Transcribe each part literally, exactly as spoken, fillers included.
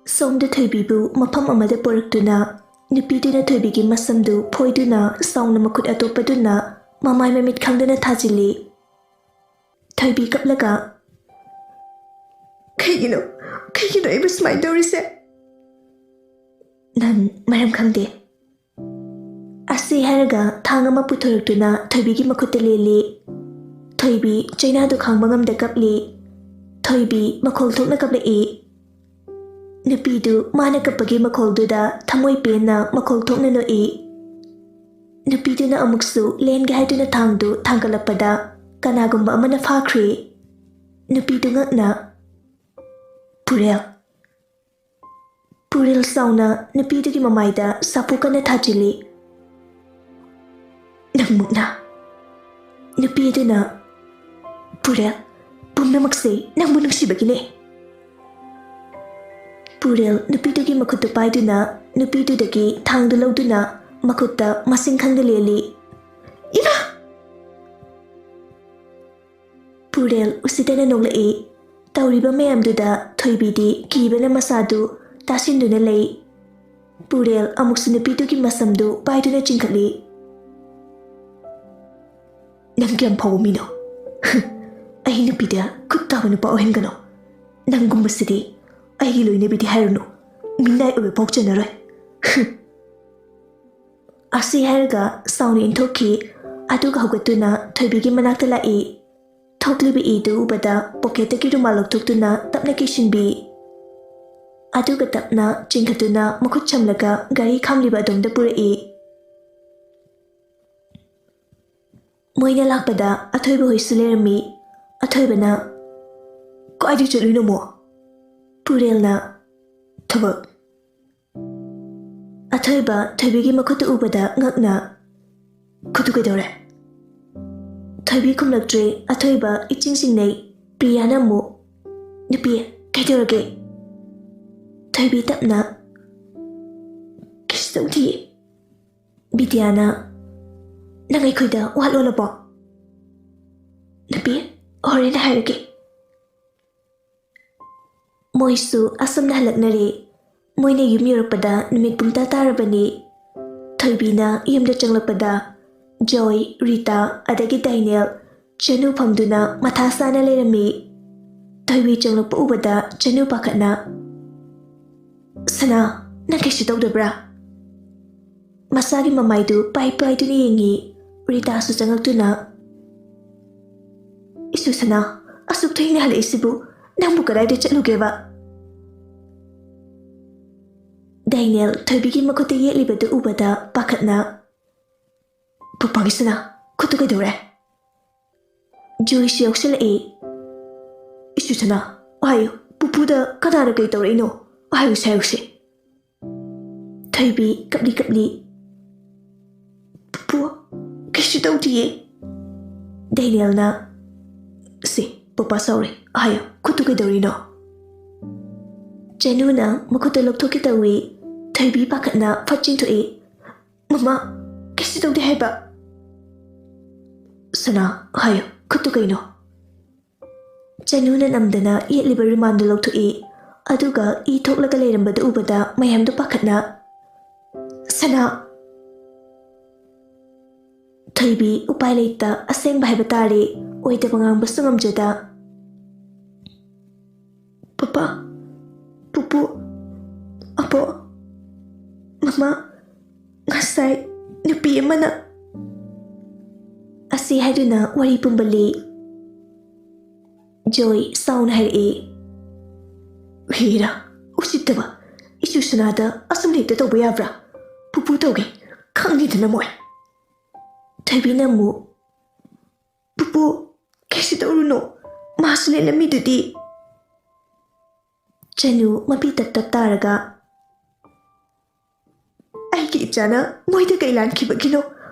ꯁꯣꯝꯗ ꯊꯣꯏꯕꯤꯕꯨ ꯃꯐꯝ ꯑꯃꯗ ꯄꯨꯔꯛꯇꯨꯅ ꯅꯨꯄꯤꯗꯨꯅ ꯊꯣꯏꯕꯤꯒꯤ ꯃꯁꯝꯗꯨ ꯐꯣꯏꯗꯨꯅ ꯁꯥꯎꯅ ꯃꯈꯨꯠ ꯑꯇꯣꯞꯄꯗꯨꯅ ꯃꯃꯥꯏ ꯃꯃꯤꯠ ꯈꯪꯗꯅ ꯊꯥꯖꯤꯜꯂꯤ꯫ ꯊꯣꯏꯕꯤ ꯀꯞꯂꯒ, "ꯀꯩꯒꯤꯅꯣ? ꯀꯩꯒꯤꯅꯣ ꯑꯩꯕꯨ ꯁꯨꯃꯥꯏꯅ ꯇꯧꯔꯤꯁꯦ?" "ꯅꯪ ꯃꯔꯝ ꯈꯪꯗꯦ꯫" ꯑꯁꯤ ꯍꯥꯏꯔꯒ ꯊꯥꯡ ꯑꯃ ꯄꯨꯊꯣꯔꯛꯇꯨꯅ ꯊꯣꯏꯕꯤꯒꯤ ꯃꯈꯨꯠꯇ ꯂꯦꯜꯂꯤ꯫ ꯊꯣꯏꯕꯤ ꯆꯩꯅꯥꯗꯨ ꯈꯥꯡꯕ ꯉꯝꯗ ꯀꯞꯂꯤ꯫ ꯊꯣꯏꯕꯤ ꯃꯈꯣꯜ ꯊꯣꯛꯅ ꯀꯞꯂꯛꯏ꯫ ꯅꯨꯄꯤꯗꯨ ꯃꯥꯅ ꯀꯞꯄꯒꯤ ꯃꯈꯣꯜꯗꯨꯗ ꯊꯃꯣꯏ ꯄꯦꯟꯅ ꯃꯈꯣꯜ ꯊꯣꯛꯅ ꯅꯣꯛꯏ꯫ ꯅꯨꯄꯤꯗꯨꯅ ꯑꯃꯨꯛꯁꯨ ꯂꯦꯟꯒꯦ ꯍꯥꯏꯗꯨꯅ ꯊꯥꯡꯗꯨ ꯊꯥꯡꯒꯠꯂꯛꯄꯗ ꯀꯅꯥꯒꯨꯝꯕ ꯑꯃꯅ ꯐꯥꯈ꯭ꯔꯦ꯫ ꯅꯨꯄꯤꯗꯨ ꯉꯛꯅ, "ꯄꯨꯔꯦꯜ!" ꯄꯨꯔꯦꯜ ꯁꯥꯎꯅ ꯅꯨꯄꯤꯗꯨꯒꯤ ꯃꯃꯥꯏꯗ ꯁꯥꯐꯨ ꯀꯟꯅ ꯊꯥꯖꯤꯜꯂꯤ꯫ "ꯅꯪꯃꯛꯅ?" ꯅꯨꯄꯤ ꯑꯗꯨꯅ, "ꯄꯨꯔꯦꯜ, ꯄꯨꯝꯅꯃꯛꯁꯦ ꯅꯪꯕꯨ ꯅꯨꯡꯁꯤꯕꯒꯤꯅꯦ꯫" ꯄꯨꯔꯦꯜ ꯅꯨꯄꯤꯗꯨꯒꯤ ꯃꯈꯨꯠꯇꯨ ꯄꯥꯏꯗꯨꯅ ꯅꯨꯄꯤꯗꯨꯗꯒꯤ ꯊꯥꯡꯗꯨ ꯂꯧꯗꯨꯅ ꯃꯈꯨꯠꯇ ꯃꯁꯤꯡ ꯈꯪꯗ ꯂꯦꯜꯂꯤ꯫ "ꯏꯃꯥ!" ꯄꯨꯔꯦꯜ ꯎꯁꯤꯠꯇꯅ ꯅꯣꯛꯂꯛꯏ꯫ ꯇꯧꯔꯤꯕ ꯃꯌꯥꯝꯗꯨꯗ ꯊꯣꯏꯕꯤꯗꯤ ꯀꯤꯕꯅ ꯃꯁꯥꯗꯨ ꯇꯥꯁꯤꯟꯗꯨꯅ ꯂꯩ꯫ ꯄꯨꯔꯦꯜ ꯑꯃꯨꯛꯁꯨ ꯅꯨꯄꯤꯗꯨꯒꯤ ꯃꯁꯝꯗꯨ ꯄꯥꯏꯗꯨꯅ ꯆꯤꯡꯈꯠꯂꯤ꯫ "ꯅꯪ ꯀꯌꯥꯝ ꯐꯥꯎꯕ ꯃꯤꯅꯣ? ꯑꯩ ꯅꯨꯄꯤꯗ ꯈꯨꯠ ꯇꯥꯕ ꯅꯨꯄꯥ ꯑꯣꯏꯍꯟꯒꯅꯣ꯫ ꯅꯪꯒꯨꯝꯕꯁꯤꯗꯤ ꯑꯩꯒꯤ ꯂꯣꯏꯅꯕꯤꯗꯤ ꯍꯥꯏꯔꯨꯅꯨ, ꯃꯤꯅꯥꯏ ꯑꯣꯏꯕ ꯐꯥꯎ ꯆꯟꯅꯔꯣꯏ꯫" ꯑꯁꯤ ꯍꯥꯏꯔꯒ ꯁꯥꯎꯅ ꯏꯟꯊꯣꯛꯈꯤ꯫ ꯑꯗꯨꯒ ꯍꯧꯒꯠꯇꯨꯅ ꯊꯣꯏꯕꯤꯒꯤ ꯃꯅꯥꯛꯇ ꯂꯥꯛꯏ꯫ ꯊꯣꯛꯂꯤꯕ ꯏꯗꯨ ꯎꯕꯗ ꯄꯣꯀꯦꯠꯇꯒꯤ ꯔꯨꯃꯥꯜ ꯂꯧꯊꯣꯛꯇꯨꯅ ꯇꯞꯅ ꯀꯤꯁꯤꯟꯕꯤ꯫ ꯑꯗꯨꯒ ꯇꯞꯅ ꯆꯤꯡꯈꯠꯇꯨꯅ ꯃꯈꯨꯠ ꯁꯝꯂꯒ ꯒꯥꯔꯤ ꯈꯥꯝꯂꯤꯕ ꯑꯗꯣꯝꯗ ꯄꯨꯔꯛꯏ꯫ ꯃꯣꯏꯅ ꯂꯥꯛꯄꯗ ꯑꯊꯣꯏꯕ ꯍꯣꯏꯁꯨ ꯂꯩꯔꯝꯃꯤ꯫ ꯑꯊꯣꯏꯕꯅ, "ꯀꯥꯏꯗ ꯆꯠꯂꯨꯏꯅꯣ ꯃꯣ?" ꯄꯨꯔꯦꯜꯅ, "ꯊꯕꯛ꯫" ꯑꯊꯣꯏꯕ ꯊꯣꯏꯕꯤꯒꯤ ꯃꯈꯨꯠꯇ ꯎꯕꯗ ꯉꯛꯅ, "ꯈꯨꯠꯇꯨ ꯀꯩꯗꯧꯔꯦ?" ꯊꯣꯏꯕꯤ ꯈꯨꯝꯂꯛꯇ꯭ꯔꯦ꯫ ꯑꯊꯣꯏꯕ ꯏꯆꯤꯡ ꯆꯤꯡꯅꯩ꯫ ꯄ꯭ꯔꯤꯌꯥꯅ ꯑꯃꯨꯛ, "ꯅꯨꯄꯤ, ꯀꯩꯗꯧꯔꯒꯦ?" ꯊꯣꯏꯕꯤ ꯇꯞꯅ, "ꯀꯩꯁꯨ ꯇꯧꯗꯤꯌꯦ꯫" ꯕꯤꯗ꯭ꯌꯥꯅ, "ꯅꯪ ꯑꯩꯈꯣꯏꯗ ꯋꯥ ꯂꯣꯜꯂꯕꯣ?" "ꯅꯨꯄꯤ, ꯍꯣꯔꯦꯟ ꯍꯥꯏꯔꯒꯦ꯫" ꯃꯣꯏꯁꯨ ꯑꯁꯨꯝꯅ ꯍꯜꯂꯛꯅꯔꯦ꯫ ꯃꯣꯏꯅ ꯌꯨꯝ ꯌꯧꯔꯛꯄꯗ ꯅꯨꯃꯤꯠ ꯄꯨꯡꯇꯥ ꯇꯥꯔꯕꯅꯤ꯫ ꯊꯣꯏꯕꯤꯅ ꯌꯨꯝꯗ ꯆꯪꯂꯛꯄꯗ ꯖꯣꯏ, ꯔꯤꯇꯥ, ꯑꯗꯒꯤ ꯗꯥꯏꯅꯦꯜ, ꯆꯅꯨ ꯐꯝꯗꯨꯅ ꯃꯊꯥ ꯁꯥꯅ ꯂꯩꯔꯝꯃꯤ꯫ ꯊꯣꯏꯕꯤ ꯆꯪꯂꯛꯄ ꯎꯕꯗ ꯆꯅꯨ ꯄꯥꯈꯠꯅ, "ꯁꯅꯥ, ꯅꯪ ꯀꯩꯁꯨ ꯇꯧꯗꯕ꯭ꯔꯥ?" ꯃꯁꯥꯒꯤ ꯃꯃꯥꯏꯗꯨ ꯄꯥꯏ ꯄꯥꯏꯗꯨꯅ ꯌꯦꯡꯉꯤ꯫ ꯔꯤꯇꯥꯁꯨ ꯆꯪꯂꯛꯇꯨꯅ, "ꯏꯁꯨ ꯁꯅꯥ, ꯑꯁꯨꯛ ꯊꯦꯡꯅ ꯍꯜꯂꯛꯏꯁꯤꯕꯨ ꯅꯪꯕꯨ ꯀꯗꯥꯏꯗ ꯆꯠꯂꯨꯒꯦꯕ?" ꯗꯥꯏꯅꯦꯜ ꯊꯣꯏꯕꯤꯒꯤ ꯃꯈꯨꯠꯇ ꯌꯦꯠꯂꯤꯕꯗꯨ ꯎꯕꯗ ꯄꯥꯈꯠꯅ, "ꯄꯨꯄꯥꯒꯤ ꯁꯅꯥ, ꯈꯨꯠꯇꯨ ꯀꯩꯗꯧꯔꯦ?" ꯖꯣꯏꯁꯨ ꯌꯥꯎꯁꯜꯂꯛꯏ꯫ "ꯏꯁꯨ ꯁꯅꯥ, ꯍꯥꯏꯌꯨ, ꯄꯨꯄꯨꯗ ꯀꯅꯥꯅ ꯀꯩ ꯇꯧꯔꯛꯏꯅꯣ? ꯍꯥꯏꯌꯨꯁꯦ, ꯍꯥꯏꯌꯨꯁꯦ꯫" ꯊꯣꯏꯕꯤ ꯀꯞꯂꯤ ꯀꯞꯂꯤ, "ꯄꯨꯄꯨ, ꯀꯩꯁꯨ ꯇꯧꯗꯤꯌꯦ꯫" ꯗꯦꯅꯤꯌꯦꯜꯅ, "ꯁꯤ, ꯄꯨꯄꯥ ꯁꯥꯎꯔꯦ, ꯍꯥꯏꯌꯣ, ꯈꯨꯠꯇꯨ ꯀꯩꯗꯧꯔꯤꯅꯣ?" ꯆꯅꯨꯅ ꯃꯈꯨꯠꯇ ꯂꯧꯊꯣꯛꯀꯦ ꯇꯧꯏ꯫ ꯊꯣꯏꯕꯤ ꯄꯥꯈꯠꯅ ꯐꯠ ꯆꯤꯡꯊꯣꯛꯏ꯫ "ꯃꯃꯥ, ꯀꯩꯁꯨ ꯇꯧꯗꯦ ꯍꯥꯏꯕ꯫" "ꯁꯅꯥ, ꯍꯥꯏꯌꯣ, ꯈꯨꯠꯇꯨ ꯀꯩꯅꯣ?" ꯆꯅꯨꯅ ꯅꯝꯗꯅ ꯌꯦꯠꯂꯤꯕ ꯔꯨꯃꯥꯟꯗꯨ ꯂꯧꯊꯣꯛꯏ꯫ ꯑꯗꯨꯒ ꯏ ꯊꯣꯛꯂꯒ ꯂꯩꯔꯝꯕꯗꯨ ꯎꯕꯗ ꯃꯌꯥꯝꯗꯨ ꯄꯥꯈꯠꯅ, "ꯁꯅꯥ!" ꯊꯣꯏꯕꯤ ꯎꯄꯥꯏ ꯂꯩꯇ ꯑꯁꯦꯡꯕ ꯍꯥꯏꯕ ꯇꯥꯔꯦ, ꯑꯣꯏꯗꯕ ꯉꯥꯡꯕꯁꯨ ꯉꯝꯖꯗ, "ꯄꯄꯥ, ꯄꯨꯄꯨ, ꯑꯕꯣꯛ, ꯃꯃꯥ, ꯉꯁꯥꯏ ꯅꯨꯄꯤ ꯑꯃꯅ" ꯑꯁꯤ ꯍꯥꯏꯗꯨꯅ ꯋꯥꯔꯤ ꯄꯨꯝꯕ ꯂꯤ꯫ ꯖꯣꯏ ꯁꯥꯎꯅ ꯍꯥꯏꯔꯛꯏ, "ꯍꯤꯔꯥ, ꯎꯁꯤꯠꯇꯕ, ꯏꯁꯨ ꯁꯅꯥꯗ ꯑꯁꯨꯝ ꯍꯦꯛꯇ ꯇꯧꯕ ꯌꯥꯕ꯭ꯔꯥ? ꯄꯨꯄꯨ ꯇꯧꯒꯦ, ꯈꯪꯅꯤꯗꯅ ꯃꯣꯏ꯫" ꯊꯣꯏꯕꯤꯅ ꯑꯃꯨꯛ, "ꯄꯨꯄꯨ, ꯀꯩꯁꯨ ꯇꯧꯔꯨꯅꯨ, ꯃꯥꯁꯨ ꯂꯦꯜꯂꯝꯃꯤꯗꯨꯗꯤ꯫" ꯆꯅꯨ ꯃꯄꯤ ꯇꯞ ꯇꯞ ꯇꯥꯔꯒ, "ꯑꯩꯒꯤ ꯏꯆꯥꯅ ꯃꯣꯏꯗ ꯀꯩ ꯂꯥꯟꯈꯤꯕꯒꯤꯅꯣ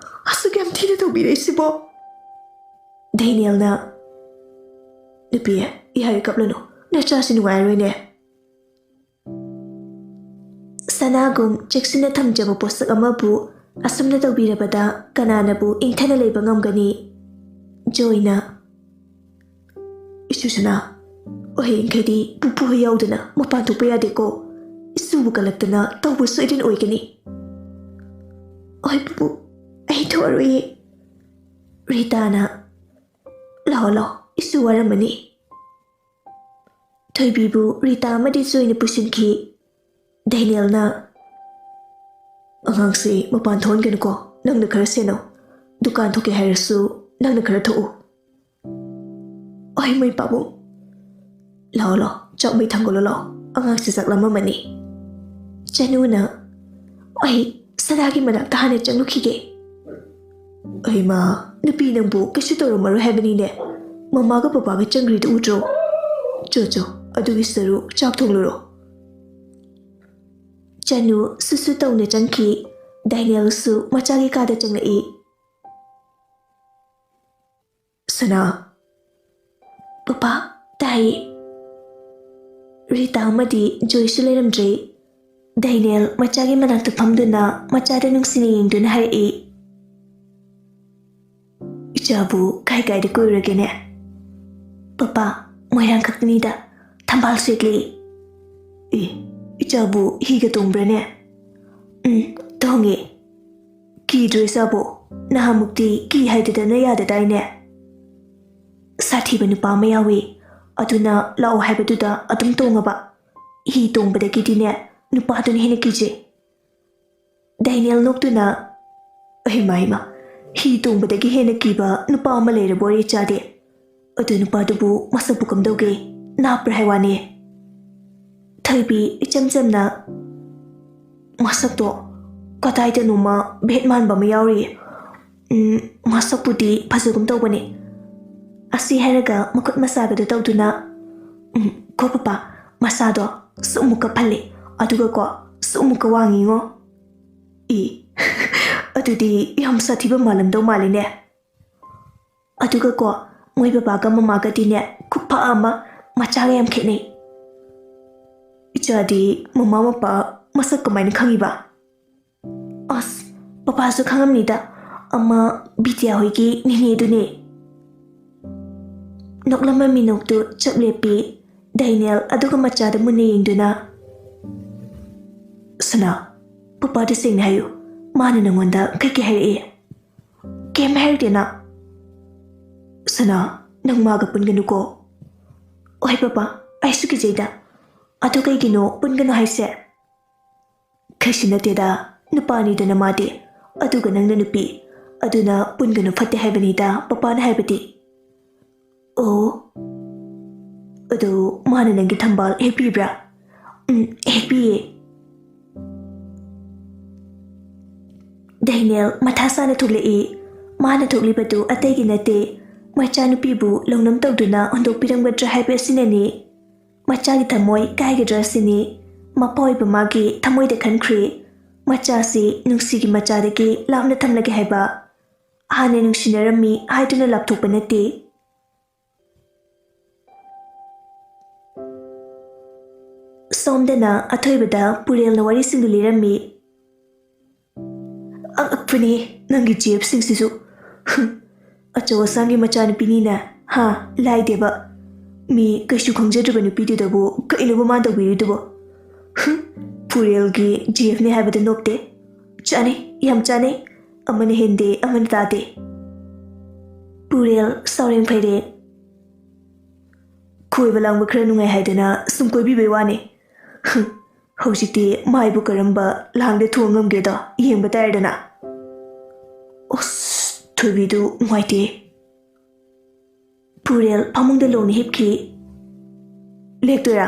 ꯑꯁꯨꯛ ꯌꯥꯝ ꯊꯤꯅ ꯇꯧꯕꯤꯔꯛꯏꯁꯤꯕꯣ?" ꯗꯦꯅꯤꯌꯦꯜꯅ, "ꯅꯨꯄꯤ, ꯏꯍꯥꯏ ꯀꯞꯂꯅꯨ, ꯅꯆꯥꯁꯤ ꯅꯨꯡꯉꯥꯏꯔꯣꯏꯅꯦ꯫" ꯁꯅꯥꯒꯨꯝ ꯆꯦꯛꯁꯤꯟꯅ ꯊꯝꯖꯕ ꯄꯣꯠꯁꯛ ꯑꯃꯕꯨ ꯑꯁꯨꯝꯅ ꯇꯧꯕꯤꯔꯕꯗ ꯀꯅꯥꯅꯕꯨ ꯏꯪꯊꯅ ꯂꯩꯕ ꯉꯝꯒꯅꯤ? ꯖꯣꯏꯅ, "ꯏꯁꯨ ꯁꯅꯥ, ꯍꯌꯦꯡꯈꯩꯗꯤ ꯄꯨꯄꯨ ꯍꯣꯏ ꯌꯥꯎꯗꯅ ꯃꯄꯥꯟ ꯊꯣꯛꯄ ꯌꯥꯗꯦꯀꯣ꯫ ꯏꯁꯨꯕꯨ ꯀꯜꯂꯛꯇꯅ ꯇꯧꯕ ꯁꯣꯏꯗꯅ ꯑꯣꯏꯒꯅꯤ꯫ ꯍꯣꯏ ꯄꯨꯄꯨ, ꯑꯩ ꯊꯣꯛꯑꯔꯣꯏꯌꯦ꯫ ꯔꯤꯇꯥꯅ, "ꯂꯥꯛꯑꯣ, ꯂꯥꯛꯑꯣ, ꯏꯁꯨ ꯋꯥꯔꯝꯃꯅꯤ꯫" ꯊꯣꯏꯕꯤꯕꯨ ꯔꯤꯇꯥ ꯑꯃꯗꯤ ꯖꯣꯏꯅ ꯄꯨꯁꯤꯟꯈꯤ꯫ ꯗꯦꯅꯤꯌꯦꯜꯅ, "ꯑꯉꯥꯡꯁꯦ ꯃꯄꯥꯟ ꯊꯣꯛꯍꯟꯒꯅꯨꯀꯣ, ꯅꯪꯅ ꯈꯔ ꯁꯦꯟꯅꯧ꯫ ꯗꯨꯀꯥꯟ ꯊꯣꯛꯀꯦ ꯍꯥꯏꯔꯁꯨ ꯅꯪꯅ ꯈꯔ ꯊꯣꯛꯎ꯫" "ꯍꯣꯏ, ꯃꯣꯏ ꯄꯥꯕꯨꯡ꯫" "ꯂꯥꯛꯑꯣ, ꯂꯥꯛꯑꯣ, ꯆꯥꯛ ꯃꯩ ꯊꯥꯡꯒꯠꯂꯣ, ꯂꯥꯛꯑꯣ, ꯑꯉꯥꯡꯁꯦ ꯆꯥꯛ ꯂꯥꯝꯃꯝꯃꯅꯤ꯫" ꯆꯅꯨꯅ, "ꯑꯩ ꯁꯅꯥꯒꯤ ꯃꯅꯥꯛꯇ ꯍꯥꯟꯅ ꯆꯪꯂꯨꯈꯤꯒꯦ꯫" "ꯑꯩꯃ, ꯅꯨꯄꯤ ꯅꯪꯕꯨ ꯀꯩꯁꯨ ꯇꯧꯔꯝꯃꯔꯣꯏ ꯍꯥꯏꯕꯅꯤꯅꯦ, ꯃꯃꯥꯒ ꯄꯄꯥꯒ ꯆꯪꯈ꯭ꯔꯤꯗꯨ ꯎꯗ꯭ꯔꯣ? ꯆꯣ, ꯆꯣ, ꯑꯗꯨꯒꯤ ꯁꯔꯨꯛ ꯆꯥꯛ ꯊꯣꯡꯂꯨꯔꯣ꯫" ꯆꯅꯨ ꯁꯨꯁꯨ ꯇꯧꯅ ꯆꯪꯈꯤ꯫ ꯗꯦꯅꯤꯌꯦꯜꯁꯨ ꯃꯆꯥꯒꯤ ꯀꯥꯗ ꯆꯪꯂꯛꯏ꯫ "ꯁꯅꯥ꯫" "ꯄꯄꯥ, ꯇꯥꯏꯌꯦ꯫" ꯔꯤꯇꯥ ꯑꯃꯗꯤ ꯖꯣꯏꯁꯨ ꯂꯩꯔꯝꯗ꯭ꯔꯦ꯫ ꯗꯦꯅꯤꯌꯦꯜ ꯃꯆꯥꯒꯤ ꯃꯅꯥꯛꯇ ꯐꯝꯗꯨꯅ ꯃꯆꯥꯗ ꯅꯨꯡꯁꯤꯅ ꯌꯦꯡꯗꯨꯅ ꯍꯥꯏꯔꯛꯏ, "ꯏꯆꯥꯕꯨ ꯀꯥꯏ ꯀꯥꯏꯗ ꯀꯣꯏꯔꯨꯔꯒꯦꯅꯦ?" "ꯄꯄꯥ, ꯃꯣꯏꯔꯥꯡ ꯈꯛꯇꯅꯤꯗ, ꯊꯝꯕꯥꯜ ꯁꯦꯠꯂꯤ꯫" "ꯑꯦ, ꯏꯆꯥꯕꯨ ꯍꯤꯒ ꯇꯣꯡꯕ꯭ꯔꯅꯦ?" "ꯎꯝ, ꯇꯣꯡꯉꯦ꯫" "ꯀꯤꯗ꯭ꯔꯣ ꯏꯆꯥꯕꯨ? ꯅꯍꯥꯟꯃꯨꯛꯇꯤ ꯀꯤ ꯍꯥꯏꯗꯗꯅ ꯌꯥꯗꯗꯥꯏꯅꯦ?" "ꯁꯥꯊꯤꯕ ꯅꯨꯄꯥ ꯑꯃ ꯌꯥꯎꯏ, ꯑꯗꯨꯅ ꯂꯥꯛꯑꯣ ꯍꯥꯏꯕꯗꯨꯗ ꯑꯗꯨꯝ ꯇꯣꯡꯉꯕ꯫ ꯍꯤ ꯇꯣꯡꯕꯗꯒꯤꯗꯤꯅꯦ, ꯅꯨꯄꯥꯗꯨꯅ ꯍꯦꯟꯅ ꯀꯤꯖꯩ꯫" ꯗꯦꯅꯤꯌꯦꯜ ꯅꯣꯛꯇꯨꯅ, "ꯍꯩꯃꯥ, ꯍꯩꯃꯥ, ꯍꯤ ꯇꯣꯡꯕꯗꯒꯤ ꯍꯦꯟꯅ ꯀꯤꯕ ꯅꯨꯄꯥ ꯑꯃ ꯂꯩꯔꯕꯣꯏꯔꯦ ꯏꯆꯥꯗꯤ꯫ ꯑꯗꯨ ꯅꯨꯄꯥꯗꯨꯕꯨ ꯃꯁꯛꯄꯨ ꯀꯝꯗꯧꯒꯦ? ꯅꯥꯞꯄ꯭ꯔꯥ ꯍꯥꯏ ꯋꯥꯅꯤ?" ꯊꯣꯏꯕꯤ ꯏꯆꯝ ꯆꯝꯅ, "ꯃꯁꯛꯇꯣ ꯀꯗꯥꯏꯗꯅꯣꯃ ꯚꯦꯠ ꯃꯥꯟꯕ ꯑꯃ ꯌꯥꯎꯔꯤꯌꯦ꯫ ꯎꯝ, ꯃꯁꯛꯄꯨꯗꯤ ꯐꯖꯒꯨꯝ ꯇꯧꯕꯅꯦ꯫" ꯑꯁꯤ ꯍꯥꯏꯔꯒ ꯃꯈꯨꯠ ꯃꯁꯥꯒꯗꯨ ꯇꯧꯗꯨꯅ, "ꯎꯝ, ꯀꯣ ꯄꯄꯥ, ꯃꯁꯥꯗꯣ ꯁꯨꯛꯃꯨꯛꯀ ꯐꯜꯂꯦ, ꯑꯗꯨꯒꯀꯣ ꯁꯨꯛꯃꯨꯛꯀ ꯋꯥꯡꯉꯤꯉꯣ꯫" "ꯏ, ꯑꯗꯨꯗꯤ ꯌꯥꯝ ꯁꯥꯊꯤꯕ ꯃꯥꯜꯂꯝꯗꯧ ꯃꯥꯜꯂꯤꯅꯦ꯫" ꯑꯗꯨꯒꯀꯣ, ꯃꯣꯏ ꯕꯕꯥꯒ ꯃꯃꯥꯒꯗꯤꯅꯦ, ꯈꯨꯐ ꯑꯃ, ꯃꯆꯥꯒ ꯌꯥꯝ ꯈꯦꯠꯅꯩ꯫ "ꯏꯆꯥꯗꯤ ꯃꯃꯥ ꯃꯄꯥ ꯃꯁꯛ ꯀꯃꯥꯏꯅ ꯈꯪꯉꯤꯕ?" "ꯑꯁ, ꯄꯄꯥꯁꯨ ꯈꯪꯉꯝꯅꯤꯗ, ꯑꯃ ꯕꯤꯗ꯭ꯌꯥ ꯍꯣꯏꯒꯤ ꯅꯦꯅꯦꯗꯨꯅꯦ꯫" ꯅꯣꯛꯂꯝꯕ ꯃꯤꯅꯣꯛꯇꯨ ꯆꯞ ꯂꯦꯞꯄꯤ꯫ ꯗꯦꯅꯤꯌꯦꯜ ꯑꯗꯨꯒ ꯃꯆꯥꯗ ꯃꯨꯟꯅ ꯌꯦꯡꯗꯨꯅ, "ꯁꯅꯥ, ꯄꯄꯥꯗ ꯁꯦꯡꯅ ꯍꯥꯏꯌꯨ, ꯃꯥꯅ ꯅꯪꯉꯣꯟꯗ ꯀꯩꯀꯩ ꯍꯥꯏꯔꯛꯏ?" "ꯀꯩꯝ ꯍꯥꯏꯔꯛꯇꯦꯅ꯫" "ꯁꯅꯥ, ꯅꯪ ꯃꯥꯒ ꯄꯨꯟꯒꯅꯨꯀꯣ꯫" "ꯍꯣꯏ ꯄꯄꯥ, ꯑꯩꯁꯨ ꯀꯤꯖꯩꯗ꯫ ꯑꯗꯨ ꯀꯩꯒꯤꯅꯣ ꯄꯨꯟꯒꯅꯨ ꯍꯥꯏꯁꯦ?" "ꯀꯩꯁꯨ ꯅꯠꯇꯦꯗ, ꯅꯨꯄꯥꯅꯤꯗꯅ ꯃꯥꯗꯤ, ꯑꯗꯨꯒ ꯅꯪꯅ ꯅꯨꯄꯤ, ꯑꯗꯨꯅ ꯄꯨꯟꯒꯅꯨ ꯐꯠꯇꯦ ꯍꯥꯏꯕꯅꯤꯗ ꯄꯄꯥꯅ ꯍꯥꯏꯕꯗꯤ꯫" "ꯑꯣ, ꯑꯗꯨ ꯃꯥꯅ ꯅꯪꯒꯤ ꯊꯝꯕꯥꯜ ꯍꯦꯛꯄꯤꯕ꯭ꯔꯥ?" "ꯎꯝ, ꯍꯦꯛꯄꯤꯌꯦ꯫" ꯗꯦꯅꯤꯌꯦꯜ ꯃꯊꯥ ꯁꯥꯅ ꯊꯣꯛꯂꯛꯏ꯫ ꯃꯥꯅ ꯊꯣꯛꯂꯤꯕꯗꯨ ꯑꯇꯩꯒꯤ ꯅꯠꯇꯦ, ꯃꯆꯥꯅꯨꯄꯤꯕꯨ ꯂꯧꯅꯝ ꯇꯧꯗꯨꯅ ꯍꯨꯟꯗꯣꯛꯄꯤꯔꯝꯒꯗ꯭ꯔꯥ ꯍꯥꯏꯕ ꯑꯁꯤꯅꯅꯤ꯫ ꯃꯆꯥꯒꯤ ꯊꯃꯣꯏ ꯀꯥꯏꯒꯗ꯭ꯔꯥ ꯁꯤꯅꯤ ꯃꯄꯥ ꯑꯣꯏꯕ ꯃꯥꯒꯤ ꯊꯃꯣꯏꯗ ꯈꯟꯈ꯭ꯔꯤ꯫ ꯃꯆꯥꯁꯤ ꯅꯨꯡꯁꯤꯒꯤ ꯃꯆꯥꯗꯒꯤ ꯂꯥꯞꯅ ꯊꯝꯂꯒꯦ ꯍꯥꯏꯕ꯫ ꯍꯥꯟꯅ ꯅꯨꯡꯁꯤꯅꯔꯝꯃꯤ ꯍꯥꯏꯗꯨꯅ ꯂꯥꯞꯊꯣꯛꯄ ꯅꯠꯇꯦ꯫ ꯁꯣꯝꯗꯅ ꯑꯊꯣꯏꯕꯗ ꯄꯨꯔꯦꯜꯅ ꯋꯥꯔꯤꯁꯤꯡꯗꯨ ꯂꯤꯔꯝꯃꯤ꯫ "ꯑꯉꯛꯄꯅꯤ ꯅꯪꯒꯤ ꯖꯦꯞꯁꯤꯡꯁꯤꯁꯨ꯫ ꯍꯨꯝ, ꯑꯆꯧ ꯑꯁꯥꯡꯒꯤ ꯃꯆꯥꯅꯨꯄꯤꯅꯤꯅ, ꯍꯥ, ꯂꯥꯏꯗꯦꯕ꯫ ꯃꯤ ꯀꯩꯁꯨ ꯈꯪꯖꯗ꯭ꯔꯕ ꯅꯨꯄꯤꯗꯨꯗꯕꯨ ꯀꯩꯅꯣꯕ ꯃꯥꯅ ꯇꯧꯕꯤꯔꯤꯗꯨꯕꯣ? ꯍꯨꯝ, ꯄꯨꯔꯦꯜꯒꯤ ꯖꯦꯞꯅꯤ ꯍꯥꯏꯕꯗ ꯅꯣꯞꯇꯦ꯫ ꯆꯥꯅꯩ, ꯌꯥꯝ ꯆꯥꯅꯩ꯫ ꯑꯃꯅ ꯍꯦꯟꯗꯦ, ꯑꯃꯅ ꯇꯥꯗꯦ꯫" ꯄꯨꯔꯦꯜ ꯁꯥꯎꯔꯦꯡ ꯐꯩꯔꯦꯡ꯫ "ꯀꯣꯏꯕ ꯂꯥꯡꯕ ꯈꯔ ꯅꯨꯡꯉꯥꯏ ꯍꯥꯏꯗꯅ ꯁꯨꯝ ꯀꯣꯏꯕꯤꯕꯩ ꯋꯥꯅꯤ꯫ ꯍꯨꯝ, ꯍꯧꯖꯤꯛꯇꯤ ꯃꯥꯏꯕꯨ ꯀꯔꯝꯕ ꯂꯥꯡꯗ ꯊꯣꯡ ꯉꯝꯒꯦꯗꯣ ꯌꯦꯡꯕ ꯇꯥꯔꯦꯗꯅ꯫" ꯑꯁ, ꯊꯣꯏꯕꯤꯗꯨ ꯅꯨꯡꯉꯥꯏꯇꯦ꯫ ꯄꯨꯔꯦꯜ ꯐꯃꯨꯡꯗ ꯂꯣꯡꯅ ꯍꯤꯞꯈꯤ꯫ "ꯂꯦꯛꯇꯣꯏꯔꯥ?"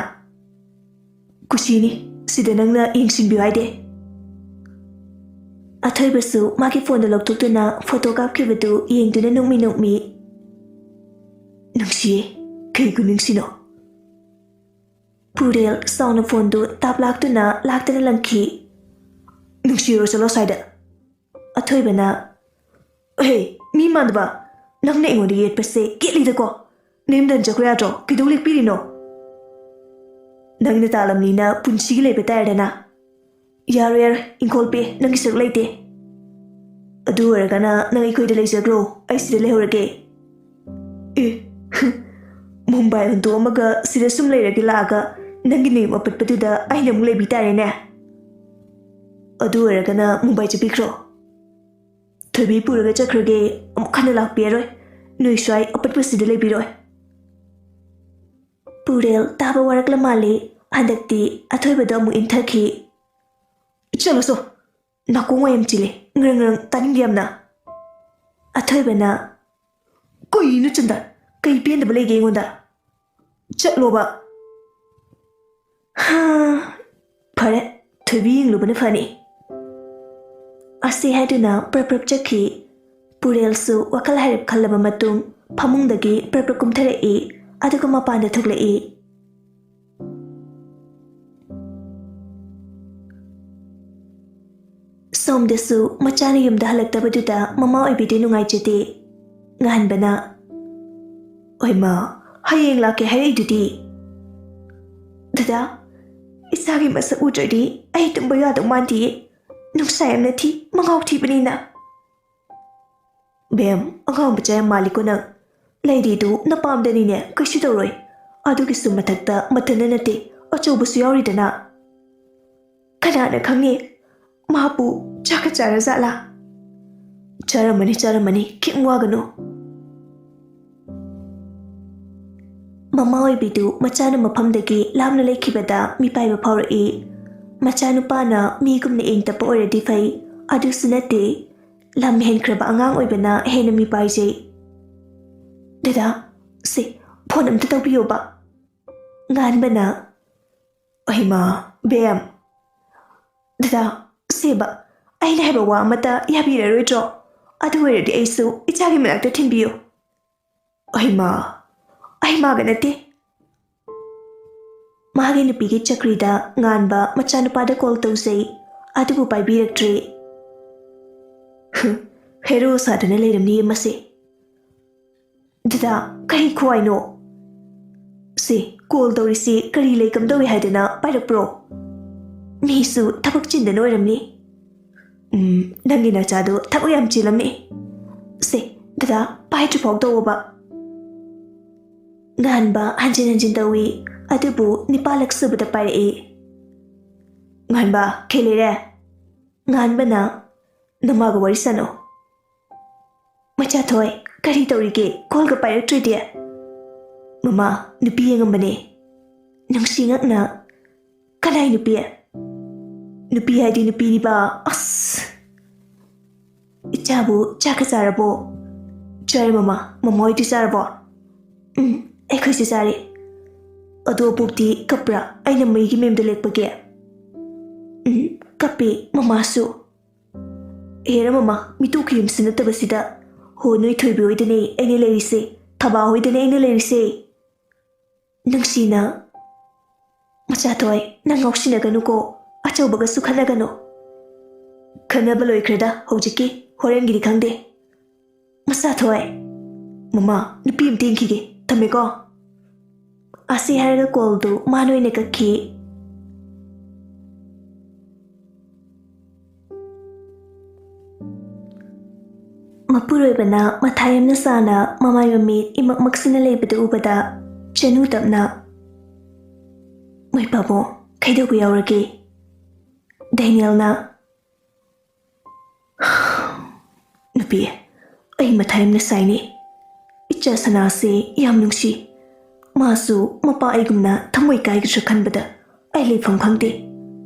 "ꯀꯨꯁꯤꯅꯤ, ꯁꯤꯗ ꯅꯪꯅ ꯌꯦꯡꯁꯤꯟꯕꯤꯌꯨ ꯍꯥꯏꯗꯦ꯫" ꯑꯊꯣꯏꯕꯁꯨ ꯃꯥꯒꯤ ꯐꯣꯟꯗꯣ ꯂꯧꯊꯣꯛꯇꯨꯅ ꯐꯣꯇꯣ ꯀꯥꯞꯈꯤꯕꯗꯨ ꯌꯦꯡꯗꯨꯅ ꯅꯣꯛꯃꯤ ꯅꯣꯛꯃꯤ꯫ "ꯅꯨꯡꯁꯤꯌꯦ, ꯀꯩ ꯈꯨꯅꯨꯡꯁꯤꯅꯣ꯫" ꯄꯨꯔꯦꯜ ꯁꯥꯎꯅ ꯐꯣꯟꯗꯨ ꯇꯥꯞ ꯂꯥꯛꯇꯨꯅ ꯂꯥꯛꯇꯅ ꯂꯪꯈꯤ꯫ "ꯅꯨꯡꯁꯤꯔꯣ, ꯆꯠꯂꯣ ꯁ꯭ꯋꯥꯏꯗ꯫" ꯑꯊꯣꯏꯕꯅ, "ꯍꯦ, ꯃꯤ ꯃꯥꯟꯗꯕ, ꯅꯪꯅ ꯑꯩꯉꯣꯟꯗ ꯌꯦꯠꯄꯁꯦ ꯌꯦꯠꯂꯤꯗꯀꯣ꯫ ꯅꯌꯨꯝꯗ ꯍꯟ ꯆꯠꯈ꯭ꯔꯣ ꯌꯥꯗ꯭ꯔꯣ? ꯀꯩꯗꯧ ꯂꯦꯛꯄꯤꯔꯤꯅꯣ? ꯅꯪꯅ ꯇꯥꯜꯂꯝꯅꯤꯅ ꯄꯨꯟꯁꯤꯒꯤ ꯂꯩꯕ ꯇꯥꯔꯦꯗꯅ꯫ ꯌꯥꯔꯣꯏ, ꯌꯥꯔꯣꯏ, ꯏꯪꯈꯣꯜ ꯄꯦ, ꯅꯪꯒꯤ ꯁꯔꯨꯛ ꯂꯩꯇꯦ꯫ ꯑꯗꯨ ꯑꯣꯏꯔꯒꯅ ꯅꯪ ꯑꯩꯈꯣꯏꯗ ꯂꯩꯖꯈ꯭ꯔꯣ, ꯑꯩ ꯁꯤꯗ ꯂꯩꯍꯧꯔꯒꯦ꯫" "ꯑꯦ, ꯃꯨꯝꯕꯥꯏ ꯍꯨꯟꯗꯣꯛꯑꯝꯃꯒ ꯁꯤꯗ ꯁꯨꯝ ꯂꯩꯔꯒꯦ ꯂꯥꯛꯑꯒ ꯅꯪꯒꯤ ꯅꯌꯨꯝ ꯑꯄꯠꯄꯗꯨꯗ ꯑꯩꯅ ꯑꯃꯨꯛ ꯂꯩꯕꯤ ꯇꯥꯔꯦꯅꯦ꯫ ꯑꯗꯨ ꯑꯣꯏꯔꯒꯅ ꯃꯨꯝꯕꯥꯏ ꯆꯠꯄꯤꯈ꯭ꯔꯣ꯫ ꯊꯣꯏꯕꯤ ꯄꯨꯔꯒ ꯆꯠꯈ꯭ꯔꯒꯦ, ꯑꯃꯨꯛ ꯍꯟꯅ ꯂꯥꯛꯄꯤꯔꯔꯣꯏ꯫ ꯅꯣꯏ ꯁ꯭ꯋꯥꯏ ꯑꯄꯠꯄꯁꯤꯗ ꯂꯩꯕꯤꯔꯣꯏ꯫ ꯄꯨꯔꯦꯜ ꯇꯥꯕ ꯋꯥꯔꯛꯂ ꯃꯥꯜꯂꯦ꯫ ꯍꯟꯗꯛꯇꯤ ꯑꯊꯣꯏꯕꯗꯣ ꯑꯃꯨꯛ ꯏꯟꯊꯈꯤ꯫ "ꯆꯠꯂꯣꯁꯣ, ꯅꯥꯀꯣꯡ ꯋꯥ ꯌꯥꯝ ꯆꯤꯜꯂꯦ, ꯉ꯭ꯔꯪ ꯉ꯭ꯔꯪ ꯇꯥꯅꯤꯡꯗꯦ ꯌꯥꯝꯅ꯫" ꯑꯊꯣꯏꯕꯅ, "ꯀꯩꯅꯣ ꯆꯟꯗ, ꯀꯩ ꯄꯦꯟꯗꯕ ꯂꯩꯒꯦ ꯑꯩꯉꯣꯟꯗ? ꯆꯠꯂꯣꯕ꯫" ꯍꯥ, ꯐꯔꯦ, ꯊꯣꯏꯕꯤ ꯌꯦꯡꯂꯨꯕꯅ ꯐꯅꯤ꯫ ꯑꯁꯤ ꯍꯥꯏꯗꯨꯅ ꯄ꯭ꯔꯞ ꯄ꯭ꯔꯞ ꯆꯠꯈꯤ꯫ ꯄꯨꯔꯦꯜꯁꯨ ꯋꯥꯈꯜ ꯍꯥꯏꯔꯞ ꯈꯜꯂꯕ ꯃꯇꯨꯡ ꯐꯃꯨꯡꯗꯒꯤ ꯄ꯭ꯔꯞ ꯄ꯭ꯔꯞ ꯀꯨꯝꯊꯔꯛꯏ, ꯑꯗꯨꯒ ꯃꯄꯥꯟꯗ ꯊꯣꯛꯂꯛꯏ꯫ ꯁꯣꯝꯗꯁꯨ ꯃꯆꯥꯅ ꯌꯨꯝꯗ ꯍꯜꯂꯛꯇꯕꯗꯨꯗ ꯃꯃꯥ ꯑꯣꯏꯕꯤꯗꯨ ꯅꯨꯡꯉꯥꯏꯖꯗꯦ꯫ ꯉꯍꯟꯕꯅ, "ꯑꯣꯏꯃ, ꯍꯌꯦꯡ ꯂꯥꯛꯀꯦ ꯍꯥꯏꯔꯛꯏꯗꯨꯗꯤ?" "ꯗꯗꯥ, ꯏꯆꯥꯒꯤ ꯃꯁꯛ ꯎꯗ꯭ꯔꯗꯤ ꯑꯩ ꯇꯨꯝꯕ ꯌꯥꯗꯧ ꯃꯥꯟꯗꯤꯌꯦ꯫ ꯅꯨꯡꯁꯥ ꯌꯥꯝꯅ ꯊꯤ, ꯃꯉꯥꯎ ꯊꯤꯕꯅꯤꯅ꯫" "ꯕꯦꯝ, ꯑꯉꯥꯡ ꯃꯆꯥ ꯌꯥꯝ ꯃꯥꯜꯂꯤꯀꯣ ꯅꯪ꯫ ꯂꯩꯔꯤꯗꯨ ꯅꯄꯥꯝꯗꯅꯤꯅꯦ, ꯀꯩꯁꯨ ꯇꯧꯔꯣꯏ꯫ ꯑꯗꯨꯒꯤꯁꯨ ꯃꯊꯛꯇ ꯃꯊꯟꯇ ꯅꯠꯇꯦ, ꯑꯆꯧꯕꯁꯨ ꯌꯥꯎꯔꯤꯗꯅ꯫ ꯀꯅꯥꯅ ꯈꯪꯅꯤ, ꯃꯥꯕꯨ ꯆꯥꯛꯀ ꯆꯥꯔꯖꯥꯠꯂꯥ?" "ꯆꯥꯔꯝꯃꯅꯤ, ꯆꯥꯔꯝꯃꯅꯤ, ꯀꯩꯝ ꯋꯥꯒꯅꯨ꯫" ꯃꯃꯥ ꯑꯣꯏꯕꯤꯗꯨ ꯃꯆꯥꯅ ꯃꯐꯝꯗꯒꯤ ꯂꯥꯞꯅ ꯂꯩꯈꯤꯕꯗ ꯃꯤꯄꯥꯏꯕ ꯐꯥꯎꯔꯛꯏ꯫ ꯃꯆꯥꯅꯨꯄꯥꯅ ꯃꯤꯒꯨꯝꯅ ꯏꯪ ꯇꯞꯄ ꯑꯣꯏꯔꯗꯤ ꯐꯩ, ꯑꯗꯨꯁꯨ ꯅꯠꯇꯦ꯫ ꯂꯝ ꯍꯦꯟꯈ꯭ꯔꯕ ꯑꯉꯥꯡ ꯑꯣꯏꯕꯅ ꯍꯦꯟꯅ ꯃꯤꯄꯥꯏꯖꯩ꯫ "ꯗꯗꯥ, ꯁꯦ, ꯐꯣꯟ ꯑꯝꯇ ꯇꯧꯕꯤꯌꯣꯕ꯫" ꯉꯥꯟꯕꯅ, "ꯑꯩꯃꯥ, ꯕꯦꯝ, ꯗꯗꯥ, ꯁꯦꯕ, ꯑꯩꯅ ꯍꯥꯏꯕ ꯋꯥ ꯑꯃꯠꯇ ꯌꯥꯕꯤꯔꯔꯣꯏꯗ꯭ꯔꯣ? ꯑꯗꯨ ꯑꯣꯏꯔꯗꯤ ꯑꯩꯁꯨ ꯏꯆꯥꯒꯤ ꯃꯅꯥꯛꯇ ꯊꯤꯟꯕꯤꯌꯨ꯫" "ꯑꯩꯃꯥ, ꯑꯩꯃꯥꯒ ꯅꯠꯇꯦ꯫" ꯃꯥꯒꯤ ꯅꯨꯄꯤꯒꯤ ꯆꯀ꯭ꯔꯤꯗ ꯉꯥꯟꯕ ꯃꯆꯥꯅꯨꯄꯥꯗ ꯀꯣꯜ ꯇꯧꯖꯩ, ꯑꯗꯨꯕꯨ ꯄꯥꯏꯕꯤꯔꯛꯇ꯭ꯔꯦ꯫ "ꯍꯨꯝ, ꯍꯦꯔꯣ ꯁꯥꯗꯅ ꯂꯩꯔꯝꯅꯤꯌꯦ ꯃꯁꯦ꯫" "ꯗꯗꯥ, ꯀꯔꯤ ꯈꯨꯍꯥꯏꯅꯣ? ꯁꯤ ꯀꯣꯜ ꯇꯧꯔꯤꯁꯤ ꯀꯔꯤ ꯂꯩ ꯀꯝꯗꯧꯏ ꯍꯥꯏꯗꯅ ꯄꯥꯏꯔꯛꯄ꯭ꯔꯣ? ꯃꯤꯁꯨ ꯊꯕꯛ ꯆꯤꯟꯗꯅ ꯑꯣꯏꯔꯝꯅꯤ꯫ ꯎꯝ, ꯅꯪꯒꯤ ꯅꯆꯥꯗꯣ ꯊꯕꯛ ꯌꯥꯝ ꯆꯤꯜꯂꯝꯅꯤ꯫ ꯁꯦ, ꯗꯗꯥ, ꯄꯥꯏꯗ꯭ꯔꯤꯐꯥꯎ ꯇꯧꯑꯣꯕ꯫" ꯉꯥꯟꯕ ꯍꯟꯖꯤꯟ ꯍꯟꯖꯤꯟ ꯇꯧꯏ, ꯑꯗꯨꯕꯨ ꯅꯤꯄꯥꯜꯂꯛ ꯁꯨꯕꯗ ꯄꯥꯏꯔꯛꯏ꯫ "ꯉꯥꯟꯕ, ꯀꯩ ꯂꯩꯔꯦ?" ꯉꯥꯟꯕꯅ, "ꯅꯃꯥꯒ ꯋꯥꯔꯤ ꯁꯥꯟꯅꯧ꯫" "ꯃꯆꯥꯊꯣꯏ, ꯀꯔꯤ ꯇꯧꯔꯤꯒꯦ? ꯀꯣꯜꯒ ꯄꯥꯏꯔꯛꯇ꯭ꯔꯤꯗꯤ?" "ꯃꯃꯥ, ꯅꯨꯄꯤ ꯌꯦꯡꯉꯝꯕꯅꯦ꯫" "ꯅꯨꯡꯁꯤ ꯉꯛꯅ, ꯀꯅꯥꯏ ꯅꯨꯄꯤ?" "ꯅꯨꯄꯤ ꯍꯥꯏꯗꯤ ꯅꯨꯄꯤꯅꯤꯕ꯫ ꯑꯁ!" "ꯏꯆꯥꯕꯨ ꯆꯥꯛꯀ ꯆꯥꯔꯕꯣ?" "ꯆꯥꯔꯦ ꯃꯃꯥ, ꯃꯃꯥ ꯍꯣꯏꯗꯤ ꯆꯥꯔꯕꯣ?" "ꯎꯝ, ꯑꯩꯈꯣꯏꯁꯨ ꯆꯥꯔꯦ꯫" "ꯑꯗꯣ ꯑꯕꯣꯛꯇꯤ ꯀꯞꯄ꯭ꯔꯥ, ꯑꯩꯅ ꯃꯩꯒꯤ ꯃꯌꯨꯝꯗ ꯂꯦꯛꯄꯒꯤ?" "ꯎꯝ, ꯀꯞꯄꯤ ꯃꯃꯥꯁꯨ꯫" "ꯍꯦꯔꯥ ꯃꯃꯥ, ꯃꯤꯇꯣꯛꯀꯤ ꯌꯨꯝꯁꯨ ꯅꯠꯇꯕꯁꯤꯗ꯫ ꯍꯣ, ꯅꯣꯏ ꯊꯣꯏꯕꯤ ꯍꯣꯏꯗꯅꯦ ꯑꯩꯅ ꯂꯩꯔꯤꯁꯦ, ꯊꯕꯥ ꯍꯣꯏꯗꯅꯦ ꯑꯩꯅ ꯂꯩꯔꯤꯁꯦ꯫" "ꯅꯨꯡꯁꯤꯅ, ꯃꯆꯥꯊꯣꯏ, ꯅꯪ ꯉꯥꯎꯁꯤꯟꯅꯒꯅꯨꯀꯣ, ꯑꯆꯧꯕꯒꯁꯨ ꯈꯠꯅꯒꯅꯨ꯫" "ꯈꯠꯅꯕ ꯂꯣꯏꯈ꯭ꯔꯦꯗ ꯍꯧꯖꯤꯛꯀꯤ, ꯍꯣꯔꯦꯟꯒꯤꯗꯤ ꯈꯪꯗꯦ꯫" "ꯃꯆꯥꯊꯣꯏ꯫" "ꯃꯃꯥ, ꯅꯨꯄꯤ ꯑꯝꯇ ꯌꯦꯡꯈꯤꯒꯦ, ꯊꯝꯃꯦꯀꯣ꯫" ꯑꯁꯤ ꯍꯥꯏꯔꯒ ꯀꯣꯜꯗꯨ ꯃꯥꯅ ꯑꯣꯏꯅ ꯀꯛꯈꯤ꯫ ꯃꯄꯨꯔꯣꯏꯕꯅ ꯃꯊꯥ ꯌꯥꯝꯅ ꯁꯥꯅ ꯃꯃꯥꯏ ꯃꯃꯤꯠ ꯏꯃꯛ ꯃꯛꯁꯤꯟꯅ ꯂꯩꯕꯗꯨ ꯎꯕꯗ, ꯆꯅꯨ ꯇꯞꯅ, "ꯃꯣꯏ ꯄꯥꯕꯨꯡ, ꯀꯩꯗꯧꯕ ꯌꯥꯎꯔꯒꯦ?" ꯗꯦꯅꯤꯌꯦꯜꯅ, "ꯅꯨꯄꯤ, ꯑꯩ ꯃꯊꯥ ꯌꯥꯝꯅ ꯁꯥꯏꯅꯦ꯫ ꯏꯆꯥ ꯁꯅꯥꯁꯦ ꯌꯥꯝ ꯅꯨꯡꯁꯤ꯫ ꯃꯥꯁꯨ ꯃꯄꯥ ꯑꯩꯒꯨꯝꯅ ꯊꯃꯣꯏ ꯀꯥꯏꯒꯗ꯭ꯔꯥ ꯈꯟꯕꯗ ꯑꯩ ꯂꯩꯐꯝ ꯈꯪꯗꯦ꯫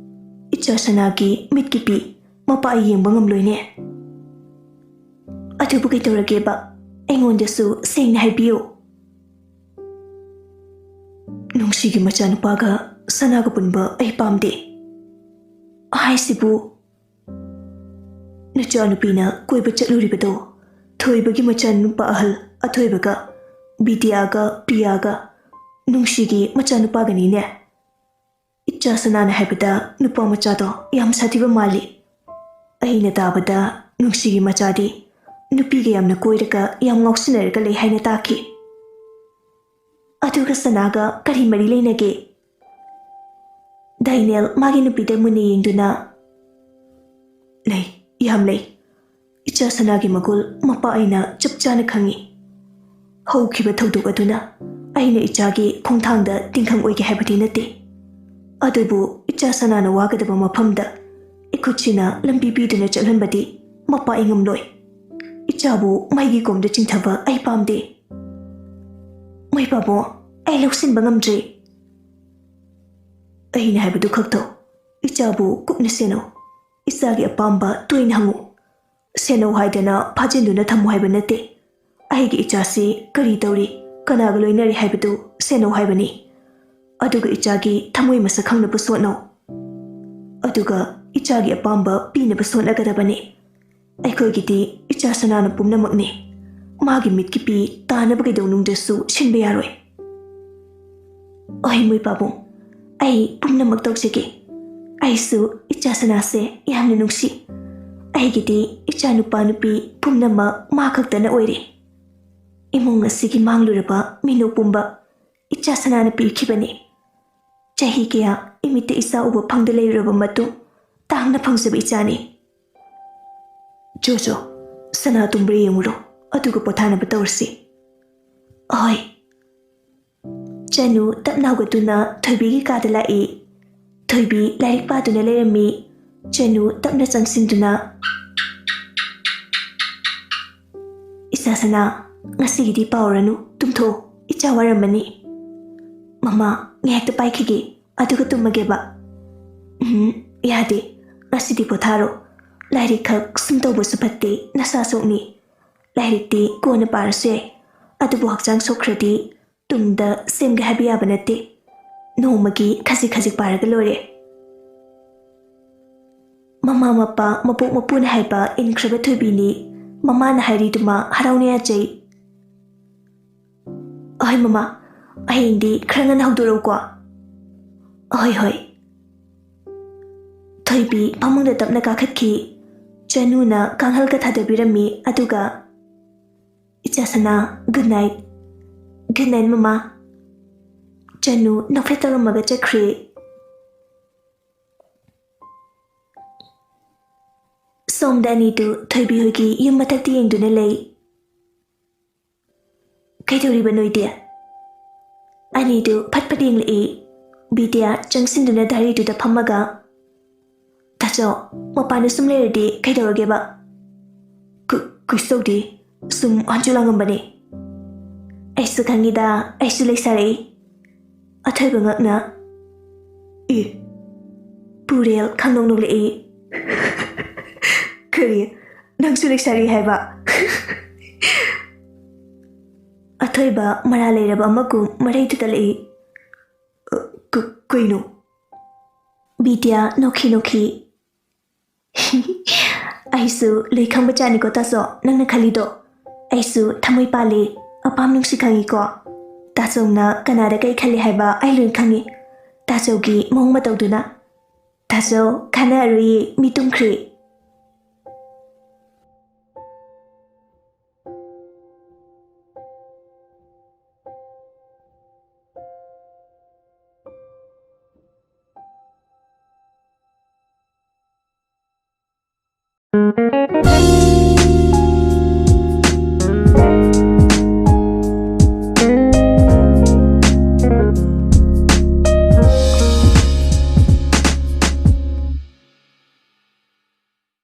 ꯏꯆꯥ ꯁꯅꯥꯒꯤ ꯃꯤꯠꯀꯤ ꯄꯤ ꯃꯄꯥ ꯑꯩ ꯌꯦꯡꯕ ꯉꯝꯂꯣꯏꯅꯦ꯫ ꯑꯗꯨꯕꯨ ꯀꯩꯗꯧꯔꯒꯦꯕ? ꯑꯩꯉꯣꯟꯗꯁꯨ ꯁꯦꯡꯅ ꯍꯥꯏꯕꯤꯌꯨ꯫" "ꯅꯨꯡꯁꯤꯒꯤ ꯃꯆꯥꯅꯨꯄꯥꯒ ꯁꯅꯥꯒ ꯄꯨꯟꯕ ꯑꯩ ꯄꯥꯝꯗꯦ꯫" "ꯍꯥꯏꯁꯤꯕꯨ?" "ꯅꯆꯥꯅꯨꯄꯤꯅ ꯀꯣꯏꯕ ꯆꯠꯂꯨꯔꯤꯕꯗꯣ, ꯊꯣꯏꯕꯒꯤ ꯃꯆꯥꯅꯨꯄꯥ ꯑꯍꯜ ꯑꯊꯣꯏꯕꯒ, ꯕꯤꯗ꯭ꯌꯥꯒ, ꯄ꯭ꯔꯤꯌꯥꯒ, ꯅꯨꯡꯁꯤꯒꯤ ꯃꯆꯥꯅꯨꯄꯥꯒꯅꯤꯅꯦ꯫ ꯏꯆꯥ ꯁꯅꯥꯅ ꯍꯥꯏꯕꯗ ꯅꯨꯄꯥ ꯃꯆꯥꯗꯣ ꯌꯥꯝ ꯁꯥꯊꯤꯕ ꯃꯥꯜꯂꯤ꯫ ꯑꯩꯅ ꯇꯥꯕꯗ ꯅꯨꯡꯁꯤꯒꯤ ꯃꯆꯥꯗꯤ ꯅꯨꯄꯤꯒ ꯌꯥꯝꯅ ꯀꯣꯏꯔꯒ ꯌꯥꯝ ꯉꯥꯎꯁꯤꯟꯅꯔꯒ ꯂꯩ ꯍꯥꯏꯅ ꯇꯥꯈꯤ꯫" "ꯑꯗꯨꯒ ꯁꯅꯥꯒ ꯀꯔꯤ ꯃꯔꯤ ꯂꯩꯅꯒꯦ?" ꯗꯥꯏꯅꯦꯜ ꯃꯥꯒꯤ ꯅꯨꯄꯤꯗ ꯃꯨꯟꯅ ꯌꯦꯡꯗꯨꯅ, "ꯂꯩ, ꯌꯥꯝ ꯂꯩ꯫ ꯏꯆꯥ ꯁꯅꯥꯒꯤ ꯃꯒꯨꯜ ꯃꯄꯥ ꯑꯩꯅ ꯆꯞ ꯆꯥꯅ ꯈꯪꯏ꯫ ꯍꯧꯈꯤꯕ ꯊꯧꯗꯣꯛ ꯑꯗꯨꯅ ꯑꯩꯅ ꯏꯆꯥꯒꯤ ꯈꯣꯡꯊꯥꯡꯗ ꯇꯤꯡꯈꯪ ꯑꯣꯏꯒꯦ ꯍꯥꯏꯕꯗꯤ ꯅꯠꯇꯦ꯫ ꯑꯗꯨꯕꯨ ꯏꯆꯥ ꯁꯅꯥꯅ ꯋꯥꯒꯗꯕ ꯃꯐꯝꯗ ꯏꯈꯨꯠꯁꯤꯅ ꯂꯝꯕꯤ ꯄꯤꯗꯨꯅ ꯆꯠꯍꯟꯕꯗꯤ ꯃꯄꯥ ꯑꯩ ꯉꯝꯂꯣꯏ꯫ ꯏꯆꯥꯕꯨ ꯃꯩꯒꯤ ꯀꯣꯝꯗ ꯆꯤꯡꯊꯕ ꯑꯩ ꯄꯥꯝꯗꯦ꯫ ꯃꯩ ꯄꯥꯕꯨꯡ, ꯑꯩ ꯂꯧꯁꯤꯟꯕ ꯉꯝꯗ꯭ꯔꯦ꯫ ꯑꯩꯅ ꯍꯥꯏꯕꯗꯨ ꯈꯛ ꯇꯧ꯫ ꯏꯆꯥꯕꯨ ꯀꯨꯞꯅ ꯁꯦꯟꯅꯧ꯫ ꯏꯆꯥꯒꯤ ꯑꯄꯥꯝꯕ ꯇꯣꯏꯅ ꯍꯪꯉꯨ꯫ ꯁꯦꯟꯅꯧ ꯍꯥꯏꯗꯅ ꯐꯥꯖꯤꯟꯗꯨꯅ ꯊꯝꯃꯨ ꯍꯥꯏꯕ ꯅꯠꯇꯦ꯫ ꯑꯩꯒꯤ ꯏꯆꯥꯁꯤ ꯀꯔꯤ ꯇꯧꯔꯤ, ꯀꯅꯥꯒ ꯂꯣꯏꯅꯔꯤ ꯍꯥꯏꯕꯗꯨ ꯁꯦꯟꯅꯧ ꯍꯥꯏꯕꯅꯤ꯫ ꯑꯗꯨꯒ ꯏꯆꯥꯒꯤ ꯊꯃꯣꯏ ꯃꯁꯛ ꯈꯪꯅꯕ ꯁꯣꯠꯅꯧ꯫ ꯑꯗꯨꯒ ꯏꯆꯥꯒꯤ ꯑꯄꯥꯝꯕ ꯄꯤꯅꯕ ꯁꯣꯠꯅꯒꯗꯕꯅꯤ꯫ ꯑꯩꯈꯣꯏꯒꯤꯗꯤ ꯏꯆꯥ ꯁꯅꯥꯅ ꯄꯨꯝꯅꯃꯛꯅꯤ꯫ ꯃꯥꯒꯤ ꯃꯤꯠꯀꯤ ꯄꯤ ꯇꯥꯅꯕ ꯀꯩꯗꯧꯅꯨꯡꯗꯁꯨ ꯁꯤꯟꯕ ꯌꯥꯔꯣꯏ꯫ ꯑꯣꯏ ꯃꯣꯏ ꯄꯥꯕꯨꯡ, ꯑꯩ ꯄꯨꯝꯅꯃꯛ ꯇꯧꯖꯒꯦ꯫ ꯑꯩꯁꯨ ꯏꯆꯥ ꯁꯅꯥꯁꯦ ꯌꯥꯝꯅ ꯅꯨꯡꯁꯤ꯫ ꯑꯩꯒꯤꯗꯤ ꯏꯆꯥ ꯅꯨꯄꯥ ꯅꯨꯄꯤ ꯄꯨꯝꯅꯃꯛ ꯃꯥ ꯈꯛꯇꯅ ꯑꯣꯏꯔꯦ꯫ ꯏꯃꯨꯡ ꯑꯁꯤꯒꯤ ꯃꯥꯡꯂꯨꯔꯕ ꯃꯤꯅꯣꯛ ꯄꯨꯝꯕ ꯏꯆꯥ ꯁꯅꯥꯅ ꯄꯤꯈꯤꯕꯅꯤ꯫ ꯆꯍꯤ ꯀꯌꯥ ꯏꯃꯤꯠꯇ ꯏꯆꯥ ꯎꯕ ꯐꯪꯗ ꯂꯩꯔꯨꯔꯕ ꯃꯇꯨꯡ ꯇꯥꯡꯅ ꯐꯪꯖꯕ ꯏꯆꯥꯅꯤ꯫ ꯆꯣ ꯆꯣ, ꯁꯅꯥ ꯇꯨꯝꯕ꯭ꯔꯥ ꯌꯦꯡꯉꯨꯔꯣ, ꯑꯗꯨꯒ ꯄꯣꯊꯥꯅꯕ ꯇꯧꯔꯁꯤ꯫ ꯑꯍꯣꯏ꯫ ꯆꯅꯨ ꯇꯞꯅ ꯍꯧꯒꯠꯇꯨꯅ ꯊꯣꯏꯕꯤꯒꯤ ꯀꯥꯗ ꯂꯥꯛꯏ꯫ ꯊꯣꯏꯕꯤ ꯂꯥꯏꯔꯤꯛ ꯄꯥꯗꯨꯅ ꯂꯩꯔꯝꯃꯤ꯫ ꯆꯅꯨ ꯇꯞꯅ ꯆꯪꯁꯤꯟꯗꯨꯅ, "ꯏꯆꯥ ꯁꯅꯥ, ꯉꯁꯤꯒꯤꯗꯤ ꯄꯥꯎꯔꯅꯨ, ꯇꯨꯝꯊꯣꯛꯑꯣ, ꯏꯆꯥ ꯋꯥꯔꯝꯃꯅꯤ꯫ ꯃꯃꯥ, ꯉꯥꯏꯍꯥꯛꯇ ꯄꯥꯏꯈꯤꯒꯦ, ꯑꯗꯨꯒ ꯇꯨꯝꯃꯒꯦꯕ꯫" "ꯎꯝ, ꯌꯥꯗꯦ, ꯉꯁꯤꯗꯤ ꯄꯣꯊꯥꯔꯣ꯫ ꯂꯥꯏꯔꯤꯛ ꯈꯛ ꯁꯨꯝ ꯇꯧꯕꯁꯨ ꯐꯠꯇꯦ, ꯅꯁꯥ ꯁꯣꯛꯅꯤ꯫ ꯂꯥꯏꯔꯤꯛꯇꯤ ꯀꯣꯟꯅ ꯄꯥꯔꯁꯨ ꯌꯥꯏ, ꯑꯗꯨꯕꯨ ꯍꯛꯆꯥꯡ ꯁꯣꯛꯈ꯭ꯔꯗꯤ ꯇꯨꯡꯗ ꯁꯦꯝꯒꯦ ꯍꯥꯏꯕ ꯌꯥꯕ ꯅꯠꯇꯦ꯫ ꯅꯣꯡꯃꯒꯤ ꯈꯖꯤꯛ ꯈꯖꯤꯛ ꯄꯥꯔꯒ ꯂꯣꯏꯔꯦ꯫" ꯃꯃꯥ ꯃꯄꯥ ꯃꯄꯣꯛ ꯃꯄꯨꯅ ꯍꯥꯏꯕ ꯏꯟꯈ꯭ꯔꯕ ꯊꯣꯏꯕꯤꯅꯤ꯫ ꯃꯃꯥꯅ ꯍꯥꯏꯔꯤꯗꯨꯃ ꯍꯔꯥꯎꯅ ꯌꯥꯖꯩ꯫ "ꯑꯍꯣꯏ ꯃꯃꯥ, ꯍꯌꯦꯡꯗꯤ ꯈꯔ ꯉꯟꯅ ꯍꯧꯗꯣꯔꯛꯎꯀꯣ꯫" "ꯑꯍꯣꯏ ꯍꯣꯏ꯫" ꯊꯣꯏꯕꯤ ꯐꯃꯨꯡꯗ ꯇꯞꯅ ꯀꯥꯈꯠꯈꯤ꯫ ꯆꯅꯨꯅ ꯀꯥꯡꯍꯜꯒ ꯊꯥꯗꯕꯤꯔꯝꯃꯤ, ꯑꯗꯨꯒ, "ꯏꯆꯥ ꯁꯅꯥ, good night꯫" "Good night ꯃꯃꯥ꯫" ꯆꯅꯨ ꯅꯣꯛꯐꯦꯠ ꯇꯧꯔꯝꯃꯒ ꯆꯠꯈ꯭ꯔꯦ꯫ ꯁꯣꯝꯗ ꯑꯅꯤꯗꯨ ꯊꯣꯏꯕꯤ ꯍꯣꯏꯒꯤ ꯌꯨꯝ ꯃꯊꯛꯇ ꯌꯦꯡꯗꯨꯅ ꯂꯩ꯫ "ꯀꯩꯗꯧꯔꯤꯕ ꯅꯣꯏꯗꯤ?" ꯑꯅꯤꯗꯨ ꯐꯠ ꯐꯠ ꯌꯦꯡꯂꯛꯏ꯫ ꯕꯤꯗ꯭ꯌꯥ ꯆꯪꯁꯤꯟꯗꯨꯅ ꯗꯥꯏꯔꯤꯗꯨꯗ ꯐꯝꯃꯒ, "ꯇꯥꯆꯧ, ꯃꯄꯥꯟꯗ ꯁꯨꯝ ꯂꯩꯔꯗꯤ ꯀꯩꯗꯧꯔꯒꯦꯕ?" "ꯀ-, ꯀꯩꯁꯨ ꯇꯧꯗꯦ, ꯁꯨꯝ ꯍꯟꯆꯨ ꯂꯥꯡꯉꯝꯕꯅꯦ꯫" "ꯑꯩꯁꯨ ꯈꯪꯉꯤꯗ, ꯑꯩꯁꯨ ꯂꯩꯁꯥꯔꯛꯏ꯫" ꯑꯊꯣꯏꯕ ꯉꯛꯅ, "ꯑꯦ, ꯄꯨꯔꯦꯜ ꯈꯪꯅꯣꯛ ꯅꯣꯛꯂꯛꯏ꯫" "ꯀꯔꯤ? ꯅꯪꯁꯨ ꯂꯩꯁꯥꯔꯤ ꯍꯥꯏꯕ?" ꯑꯊꯣꯏꯕ ꯃꯔꯥ ꯂꯩꯔꯕ ꯑꯃꯒꯨꯝ ꯃꯔꯩ ꯊꯨꯇꯠꯂꯛꯏ꯫ "ꯑ, ꯀ-, ꯀꯩꯅꯣ?" ꯕꯤꯗ꯭ꯌꯥ ꯅꯣꯛꯈꯤ ꯅꯣꯛꯈꯤ꯫ "ꯑꯩꯁꯨ ꯂꯣꯏ ꯈꯪꯕ ꯆꯥꯅꯤꯀꯣ ꯇꯥꯆꯧ, ꯅꯪꯅ ꯈꯜꯂꯤꯗꯣ꯫ ꯑꯩꯁꯨ ꯊꯃꯣꯏ ꯄꯥꯜꯂꯤ, ꯑꯄꯥꯝ ꯅꯨꯡꯁꯤ ꯈꯪꯉꯤꯀꯣ꯫ ꯇꯥꯆꯧꯅ ꯀꯅꯥꯗ ꯀꯩ ꯈꯜꯂꯤ ꯍꯥꯏꯕ ꯑꯩ ꯂꯣꯏ ꯈꯪꯉꯤ꯫ ꯇꯥꯆꯧꯒꯤ ꯃꯑꯣꯡ ꯃꯇꯧꯗꯨꯅ꯫ ꯇꯥꯆꯧ, ꯀꯥꯟꯅꯔꯣꯏꯌꯦ, ꯃꯤ ꯇꯨꯝꯈ꯭ꯔꯦ꯫"